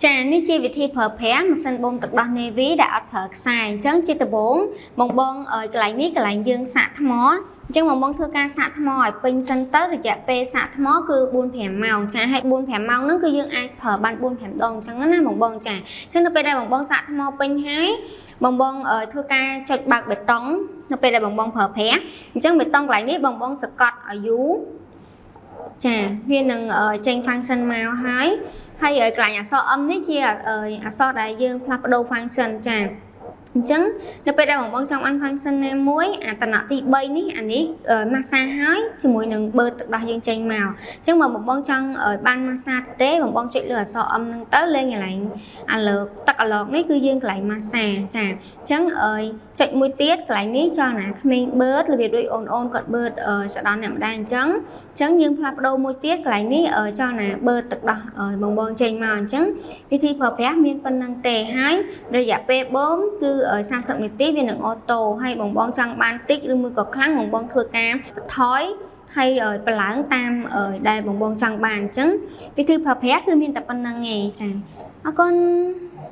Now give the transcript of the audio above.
ចានេះជាវិធីប្រើប្រាស់ម៉ាស៊ីនបូមទឹកដោះ Navy ដែលអត់ប្រើខ្សែអញ្ចឹងជាដំបូងបងបងកន្លែងនេះកន្លែងយើងសាកថ្មអញ្ចឹងបងបងធ្វើការសាកថ្មឲ្យពេញសិនទៅរយៈពេលសាកថ្មគឺ4 5ម៉ោងចាហើយ4 5ម៉ោងហ្នឹងគឺយើងអាចប្រើបាន4 5ដងអញ្ចឹងណាបងបងចាអញ្ចឹងនៅពេលដែលបងបងសាកថ្មពេញហើយបងបងធ្វើការចុចបើកបេតុងនៅពេលដែលបងបងប្រើប្រាស់អញ្ចឹងបេតុងកន្លែងនេះបងបងសកត់ឲ្យយូរចាវានឹងចេញ function មកហើយហើយកន្លែងអក្សរ M នេះជាអក្សរដែលយើងផ្លាស់ប្ដូរ function ចាអញ្ចឹងនៅពេលដែលបងបងចង់បាន function ណាមួយអាតំណក់ទី3នេះអានេះម៉ាស្សាហើយជាមួយនឹងបឺតទឹកដោះយើងចេញមកអញ្ចឹងបើបងបងចង់បានម៉ាស្សាទេបងបងចុចលើអក្សរ M ហ្នឹងទៅលេងកន្លែងអាលើទឹកអាឡកនេះគឺយើងកន្លែងម៉ាស្សាចាអញ្ចឹងចុចមួយទៀតកន្លែងនេះចង់ណាក្មេងបឺតរបៀបដូចអូនអូនគាត់បឺតចដន្យអ្នកម្ដាយអញ្ចឹងអញ្ចឹងយើងផ្លាស់ប្ដូរមួយទៀតកន្លែងនេះចង់ណាបឺតទឹកដោះបងបងចេញមកអញ្ចឹងវិធីប្រើប្រាស់មានប៉ុណ្ណឹងទេហើយរយៈពេលបូមគឺ30នាទីវានឹង auto ហើយបងបងចង់បានតិចឬមួយក៏ខ្លាំងបងបងធ្វើការបន្ថយហើយបន្ឡើងតាមដែលបងបងចង់បានអញ្ចឹងវិធីប្រើប្រាស់គឺមានតែប៉ុណ្ណឹងឯងចាអរគុណ។